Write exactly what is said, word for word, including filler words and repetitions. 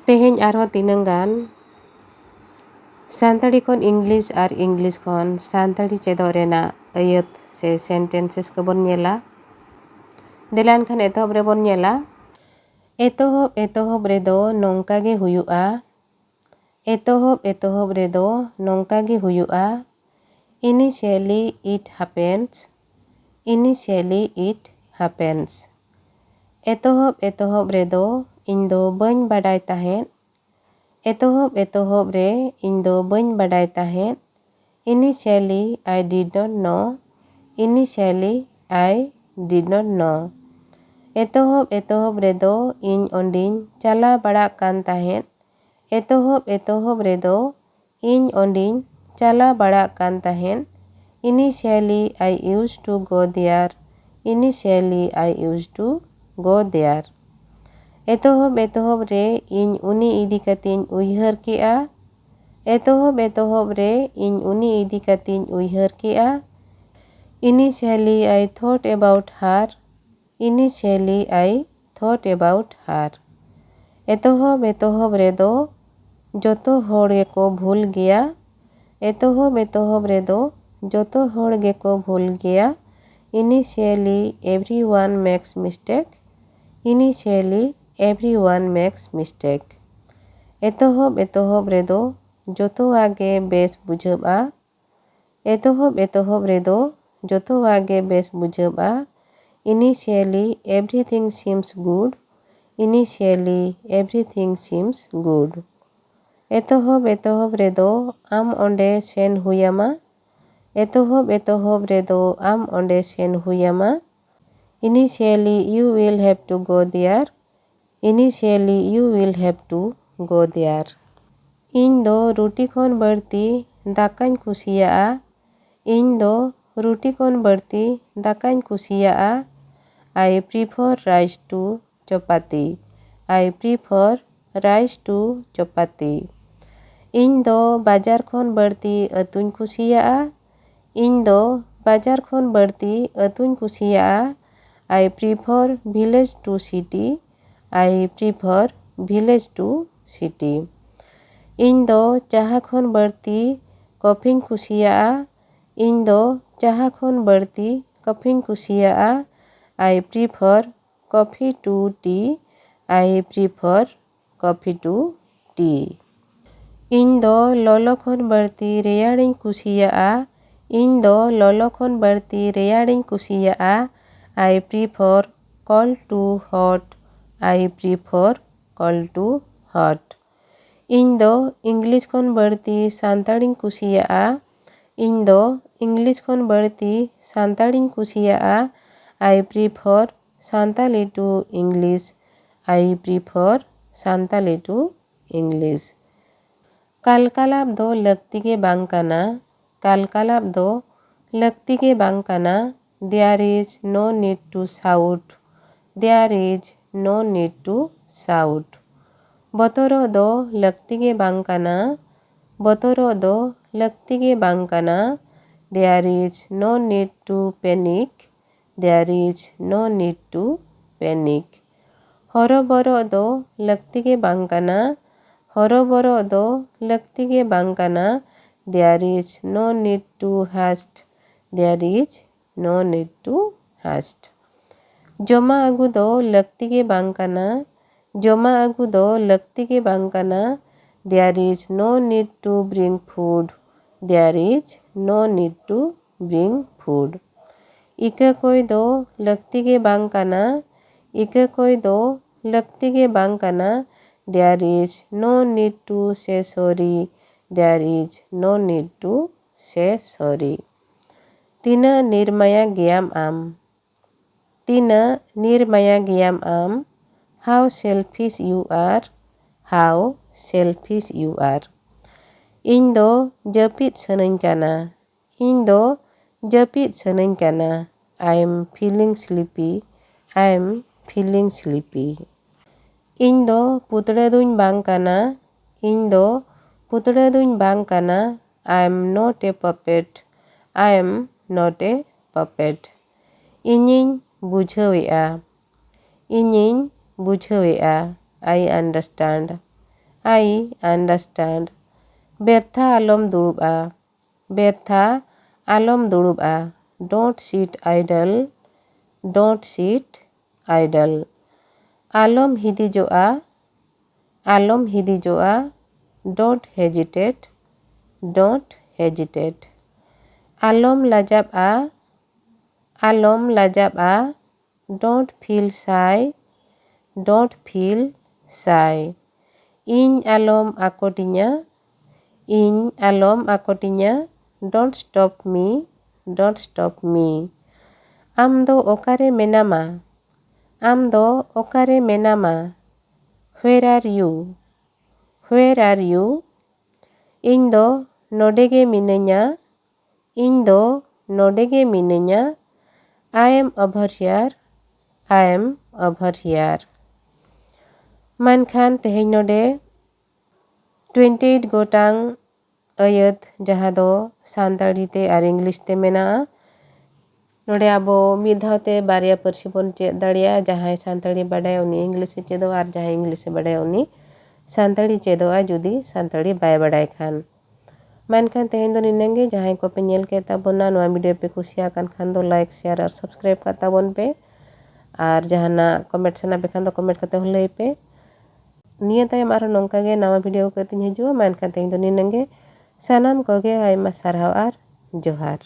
ᱛᱮᱦᱮᱧ ᱟᱨᱦᱚᱸ ᱛᱤᱱᱟᱹᱝ ᱜᱟᱱ ᱥᱟᱱᱛᱟᱲᱤ ᱠᱷᱚᱱ ᱤᱝᱞᱤᱥ ᱟᱨ ᱤᱝᱞᱤᱥ ᱠᱷᱚᱱ ᱥᱟᱱᱛᱟᱲᱤ ᱪᱮᱫᱚᱜ ᱨᱮᱱᱟᱜ ᱟᱹᱭᱟᱹᱛ ᱥᱮ ᱥᱮᱱᱴᱮᱱᱥᱮᱥ ᱠᱚᱵᱚᱱ ᱧᱮᱞᱟ᱾ ᱫᱮᱞᱟ ᱮᱱᱠᱷᱟᱱ ᱮᱛᱚᱦᱚᱵ ᱨᱮᱵᱚᱱ ᱧᱮᱞᱟ᱾ ᱮᱛᱚᱦᱚᱵ ᱮᱛᱚᱦᱚᱵ ᱨᱮᱫᱚ ᱱᱚᱝᱠᱟ ᱜᱮ ᱦᱩᱭᱩᱜᱼᱟ᱾ ᱮᱛᱚᱦᱚᱵ ᱮᱛᱚᱦᱚᱵ ᱨᱮᱫᱚ ᱱᱚᱝᱠᱟ ᱜᱮ ᱦᱩᱭᱩᱜᱼᱟ᱾ Initially it happens. Initially it happens. ᱮᱛᱚᱦᱚᱵ ᱮᱛᱚᱦᱚᱵ ᱨᱮᱫᱚ ᱤᱧ ᱫᱚ ᱵᱟᱹᱧ ᱵᱟᱰᱟᱭ ᱛᱟᱦᱮᱸᱫ᱾ ᱮᱛᱚᱦᱚᱵ ᱮᱛᱚᱦᱚᱵ ᱨᱮ ᱤᱧ ᱫᱚ ᱵᱟᱹᱧ ᱵᱟᱰᱟᱭ ᱛᱟᱦᱮᱸᱫ᱾ Initially I did not know. Initially I did not know. ᱮᱛᱚᱦᱚᱵ ᱮᱛᱚᱦᱚᱵ ᱨᱮᱫᱚ ᱤᱧ ᱚᱸᱰᱮᱧ ᱪᱟᱞᱟᱣ ᱵᱟᱲᱟᱜ ᱠᱟᱱ ᱛᱟᱦᱮᱸᱫ᱾ ᱮᱛᱚᱦᱚᱵ ᱮᱛᱚᱦᱚᱵ ᱨᱮᱫᱚ ᱤᱧ ᱚᱸᱰᱮᱧ ᱪᱟᱞᱟᱣ ᱵᱟᱲᱟᱜ ᱠᱟᱱ ᱛᱟᱦᱮᱸᱫ᱾ Initially I used to go there. Initially I used to go there. ᱮᱛᱚᱦᱚᱵ ᱮᱛᱚᱦᱚᱵ ᱨᱮ ᱤᱧ ᱩᱱᱤ ᱤᱫᱤ ᱠᱟᱛᱮᱧ ᱩᱭᱦᱟᱹᱨ ᱠᱮᱜᱼᱟ᱾ ᱮᱛᱚᱦᱚᱵ ᱮᱛᱚᱦᱚᱵ ᱨᱮ ᱤᱧ ᱩᱱᱤ ᱤᱫᱤ ᱠᱟᱛᱮᱧ ᱩᱭᱦᱟᱹᱨ ᱠᱮᱜᱼᱟ᱾ Initially I thought about her. Initially I thought about her. ᱮᱛᱚᱦᱚᱵ ᱮᱛᱚᱦᱚᱵ ᱨᱮᱫᱚ ᱡᱚᱛᱚ ᱦᱚᱲ ᱜᱮᱠᱚ ᱵᱷᱩᱞ ᱜᱮᱭᱟ᱾ ᱮᱛᱚᱦᱚᱵ ᱮᱛᱚᱦᱚᱵ ᱨᱮᱫᱚ ᱡᱚᱛᱚ ᱦᱚᱲ ᱜᱮᱠᱚ ᱵᱷᱩᱞ ᱜᱮᱭᱟ᱾ Initially everyone makes mistake. Initially everyone makes mistake. ᱮᱛᱚᱦᱚᱵ ᱮᱛᱚᱦᱚᱵ ᱨᱮᱫᱚ ᱡᱚᱛᱚᱣᱟᱜ ᱜᱮ ᱵᱮᱥ ᱵᱩᱡᱷᱟᱹᱜᱼᱟ᱾ ᱮᱛᱚᱦᱚᱵ ᱮᱛᱚᱦᱚᱵ ᱨᱮᱫᱚ ᱡᱚᱛᱚᱣᱟᱜ ᱜᱮ ᱵᱮᱥ ᱵᱩᱡᱷᱟᱹᱜᱼᱟ᱾ Initially everything seems good. Initially everything seems good. ᱮᱛᱚᱦᱚᱵ ᱮᱛᱚᱦᱚᱵ ᱨᱮᱫᱚ ᱟᱢ ᱚᱸᱰᱮ ᱥᱮᱱ ᱦᱩᱭᱟᱢᱟ᱾ ᱮᱛᱚᱦᱚᱵ ᱮᱛᱚᱦᱚᱵ ᱨᱮᱫᱚ ᱟᱢ ᱚᱸᱰᱮ ᱥᱮᱱ ᱦᱩᱭᱟᱢᱟ᱾ Initially you will have to go there. Initially you will have to go there. ᱤᱧ ᱫᱚ ᱨᱩᱴᱤ ᱠᱷᱚᱱ ᱵᱟᱹᱲᱛᱤ ᱫᱟᱠᱟᱧ ᱠᱩᱥᱤᱭᱟᱜᱼᱟ᱾ ᱤᱧ ᱫᱚ ᱨᱩᱴᱤ ᱠᱷᱚᱱ ᱵᱟᱹᱲᱛᱤ ᱫᱟᱠᱟᱧ ᱠᱩᱥᱤᱭᱟᱜᱼᱟ᱾ I prefer rice to chapati. I prefer rice to chapati. ᱤᱧ ᱫᱚ ᱵᱟᱡᱟᱨ ᱠᱷᱚᱱ ᱵᱟᱹᱲᱛᱤ ᱟᱹᱛᱩᱧ ᱠᱩᱥᱤᱭᱟᱜᱼᱟ᱾ ᱤᱧ ᱫᱚ ᱵᱟᱡᱟᱨ ᱠᱷᱚᱱ ᱵᱟᱹᱲᱛᱤ ᱟᱹᱛᱩᱧ ᱠᱩᱥᱤᱭᱟᱜᱼᱟ᱾ I prefer village to city. I prefer village to city. ᱤᱧ ᱫᱚ ᱪᱟᱦᱟ ᱠᱷᱚᱱ ᱵᱟᱹᱲᱛᱤ ᱠᱚᱯᱷᱤᱧ ᱠᱩᱥᱤᱭᱟᱜᱼᱟ᱾ ᱤᱧ ᱫᱚ ᱪᱟᱦᱟ ᱠᱷᱚᱱ ᱵᱟᱹᱲᱛᱤ ᱠᱚᱯᱷᱤᱧ ᱠᱩᱥᱤᱭᱟᱜᱼᱟ᱾ I prefer coffee to tea. I prefer coffee to tea. ᱤᱧ ᱫᱚ ᱞᱚᱞᱚ ᱠᱷᱚᱱ ᱵᱟᱹᱲᱛᱤ ᱨᱮᱭᱟᱲᱤᱧ ᱠᱩᱥᱤᱭᱟᱜᱼᱟ᱾ ᱤᱧ ᱫᱚ ᱞᱚᱞᱚ ᱠᱷᱚᱱ ᱵᱟᱹᱲᱛᱤ ᱨᱮᱭᱟᱲᱤᱧ ᱠᱩᱥᱤᱭᱟᱜᱼᱟ᱾ I prefer cold to hot. I prefer cold to hot. ᱤᱧ ᱫᱚ ᱤᱝᱞᱤᱥ ᱠᱷᱚᱱ ᱵᱟᱹᱲᱛᱤ ᱥᱟᱱᱛᱟᱲᱤᱧ ᱠᱩᱥᱤᱭᱟᱜᱼᱟ᱾ ᱤᱧ ᱫᱚ ᱤᱝᱞᱤᱥ ᱠᱷᱚᱱ ᱵᱟᱹᱲᱛᱤ ᱥᱟᱱᱛᱟᱲᱤᱧ ᱠᱩᱥᱤᱭᱟᱜᱼᱟ᱾ I prefer Santali to English. I prefer Santali to English. ᱠᱟᱞᱠᱟᱞᱟᱯ ᱫᱚ ᱞᱟᱹᱠᱛᱤ ᱜᱮ ᱵᱟᱝ ᱠᱟᱱᱟ᱾ ᱠᱟᱞᱠᱟᱞᱟᱯ ᱫᱚ ᱞᱟᱹᱠᱛᱤ ᱜᱮ ᱵᱟᱝ ᱠᱟᱱᱟ᱾ There is no need to shout. There is no need to shout. ᱵᱚᱛᱚᱨᱚᱜ ᱫᱚ ᱞᱟᱹᱠᱛᱤ ᱜᱮ ᱵᱟᱝ ᱠᱟᱱᱟ᱾ ᱵᱚᱛᱚᱨᱚᱜ ᱫᱚ ᱞᱟᱹᱠᱛᱤ ᱜᱮ ᱵᱟᱝ ᱠᱟᱱᱟ᱾ There is no need to panic. There is no need to panic. ᱦᱚᱨᱚᱵᱚᱨᱚᱜ ᱫᱚ ᱞᱟᱹᱠᱛᱤ ᱜᱮ ᱵᱟᱝ ᱠᱟᱱᱟ᱾ ᱦᱚᱨᱚᱵᱚᱨᱚᱜ ᱫᱚ ᱞᱟᱹᱠᱛᱤ ᱜᱮ ᱵᱟᱝ ᱠᱟᱱᱟ᱾ There is no need to haste. There is no need to haste. ᱡᱚᱢᱟᱜ ᱟᱹᱜᱩ ᱫᱚ ᱞᱟᱹᱠᱛᱤ ᱜᱮ ᱵᱟᱝ ᱠᱟᱱᱟ᱾ ᱡᱚᱢᱟᱜ ᱟᱹᱜᱩ ᱫᱚ ᱞᱟᱹᱠᱛᱤ ᱜᱮ ᱵᱟᱝ ᱠᱟᱱᱟ᱾ There is no need to bring food. There is no need to bring food. ᱤᱠᱟᱹ ᱠᱚᱭ ᱫᱚ ᱞᱟᱹᱠᱛᱤ ᱜᱮ ᱵᱟᱝ ᱠᱟᱱᱟ᱾ ᱤᱠᱟᱹ ᱠᱚᱭ ᱫᱚ ᱞᱟᱹᱠᱛᱤ ᱜᱮ ᱵᱟᱝ ᱠᱟᱱᱟ᱾ There is no need to say sorry. There is no need to say sorry. ᱛᱤᱱᱟᱹᱜ ᱱᱤᱨᱢᱟᱭᱟ ᱜᱮᱭᱟᱢ ᱟᱢ᱾ ᱛᱤᱱᱟᱹᱜ ᱱᱤᱨᱢᱟᱭᱟ ᱜᱮᱭᱟᱢ ᱟᱢ᱾ How selfish you are. How selfish you are. ᱤᱧ ᱫᱚ ᱡᱟᱹᱯᱤᱫ ᱥᱟᱱᱟᱧ ᱠᱟᱱᱟ᱾ ᱤᱧ ᱫᱚ ᱡᱟᱹᱯᱤᱫ ᱥᱟᱱᱟᱧ ᱠᱟᱱᱟ᱾ I am feeling sleepy. I am feeling sleepy. ᱤᱧ ᱫᱚ ᱯᱩᱛᱲᱟᱹ ᱫᱩᱧ ᱵᱟᱝ ᱠᱟᱱᱟ᱾ ᱤᱧ ᱫᱚ ᱯᱩᱛᱲᱟᱹ ᱫᱩᱧ ᱵᱟᱝ ᱠᱟᱱᱟ᱾ I am not a puppet. I am not a puppet. ᱤᱧᱤᱧ ᱵᱩᱡᱷᱟᱹᱣᱮᱫᱼᱟ᱾ ᱤᱧᱤᱧ ᱵᱩᱡᱷᱟᱹᱣᱮᱫᱼᱟ᱾ I understand. I understand. ᱵᱮᱨᱛᱷᱟ ᱟᱞᱚᱢ ᱫᱩᱲᱩᱵᱼᱟ᱾ ᱵᱮᱨᱛᱷᱟ ᱟᱞᱚᱢ ᱫᱩᱲᱩᱵᱼᱟ᱾ Don't sit idle. Don't sit idle. ᱟᱞᱚᱢ ᱦᱤᱫᱤᱡᱚᱜᱼᱟ᱾ ᱟᱞᱚᱢ ᱦᱤᱫᱤᱡᱚᱜᱼᱟ᱾ Don't hesitate. Don't hesitate. ᱟᱞᱚᱢ ᱞᱟᱡᱟᱵᱼᱟ᱾ ᱟᱞᱚᱢ ᱞᱟᱡᱟᱵᱼᱟ᱾ Don't feel shy. Don't feel shy. ᱤᱧ ᱟᱞᱚᱢ ᱟᱠᱚᱴᱤᱧᱟ᱾ ᱤᱧ ᱟᱞᱚᱢ ᱟᱠᱚᱴᱤᱧᱟ᱾ Don't stop me. Don't stop me. ᱟᱢ ᱫᱚ ᱚᱠᱟᱨᱮ ᱢᱮᱱᱟᱢᱟ? ᱟᱢ ᱫᱚ ᱚᱠᱟᱨᱮ ᱢᱮᱱᱟᱢᱟ? Where are you? Where are you? ᱤᱧ ᱫᱚ ᱱᱚᱰᱮ ᱜᱮ ᱢᱤᱱᱟᱹᱧᱟ᱾ ᱤᱧ ᱫᱚ ᱱᱚᱰᱮ ᱜᱮ ᱢᱤᱱᱟᱹᱧᱟ᱾ I am over here. I am over here. ᱢᱮᱱᱠᱷᱟᱱ ᱛᱮᱦᱮᱧ ᱱᱚᱰᱮ twenty eight ᱜᱚᱴᱟᱝ ᱟᱹᱭᱟᱹᱛ, ᱡᱟᱦᱟᱸ ᱫᱚ ᱥᱟᱱᱛᱟᱲᱤ ᱛᱮ ᱟᱨ ᱤᱝᱞᱤᱥ ᱛᱮ ᱢᱮᱱᱟᱜᱼᱟ᱾ ᱱᱚᱰᱮ ᱟᱵᱚ ᱢᱤᱫ ᱫᱷᱟᱣ ᱛᱮ ᱵᱟᱨᱭᱟ ᱯᱟᱹᱨᱥᱤ ᱵᱚᱱ ᱪᱮᱫ ᱫᱟᱲᱮᱭᱟᱜᱼᱟ᱾ ᱡᱟᱦᱟᱸᱭ ᱥᱟᱱᱛᱟᱲᱤ ᱵᱟᱰᱟᱭᱟ, ᱩᱱᱤ ᱤᱝᱞᱤᱥ ᱮ ᱪᱮᱫᱚᱜᱼᱟ, ᱟᱨ ᱡᱟᱦᱟᱸᱭ ᱤᱝᱞᱤᱥ ᱮ ᱵᱟᱰᱟᱭᱟ, ᱩᱱᱤ ᱥᱟᱱᱛᱟᱲᱤ ᱪᱮᱫᱚᱜᱼᱟ, ᱡᱩᱫᱤ ᱥᱟᱱᱛᱟᱲᱤ ᱵᱟᱭ ᱵᱟᱰᱟᱭ ᱠᱷᱟᱱ᱾ ᱢᱮᱱᱠᱷᱟᱱ ᱛᱮᱦᱮᱧ ᱫᱚ ᱱᱤᱱᱟᱹᱝ ᱜᱮ᱾ ᱡᱟᱦᱟᱸᱭ ᱠᱚᱯᱮ ᱧᱮᱞ ᱠᱮᱫ ᱛᱟᱵᱚᱱᱟ, ᱱᱚᱣᱟ video ᱯᱮ ᱠᱩᱥᱤᱭᱟᱜ ᱠᱟᱱ ᱠᱷᱟᱱ ᱫᱚ like, share ᱟᱨ subscribe ᱠᱟᱜ ᱛᱟᱵᱚᱱ ᱯᱮ᱾ ᱟᱨ ᱡᱟᱦᱟᱱᱟᱜ comment ᱥᱟᱱᱟ ᱯᱮ ᱠᱷᱟᱱ ᱫᱚ comment ᱠᱟᱛᱮ ᱦᱚᱸ ᱞᱟᱹᱭ ᱯᱮ᱾ ᱱᱤᱭᱟᱹ ᱛᱟᱭᱚᱢ ᱟᱨᱦᱚᱸ ᱱᱚᱝᱠᱟ ᱜᱮ ᱱᱟᱣᱟ video ᱠᱟᱛᱮᱧ ᱦᱤᱡᱩᱜᱼᱟ᱾ ᱢᱟ ᱮᱱᱠᱷᱟᱱ ᱛᱮᱦᱮᱧ ᱫᱚ ᱱᱤᱱᱟᱹᱝ ᱜᱮ᱾ ᱥᱟᱱᱟᱢ ᱠᱚᱜᱮ ᱟᱭᱢᱟ ᱥᱟᱨᱦᱟᱣ ᱟᱨ ᱡᱚᱦᱟᱨ᱾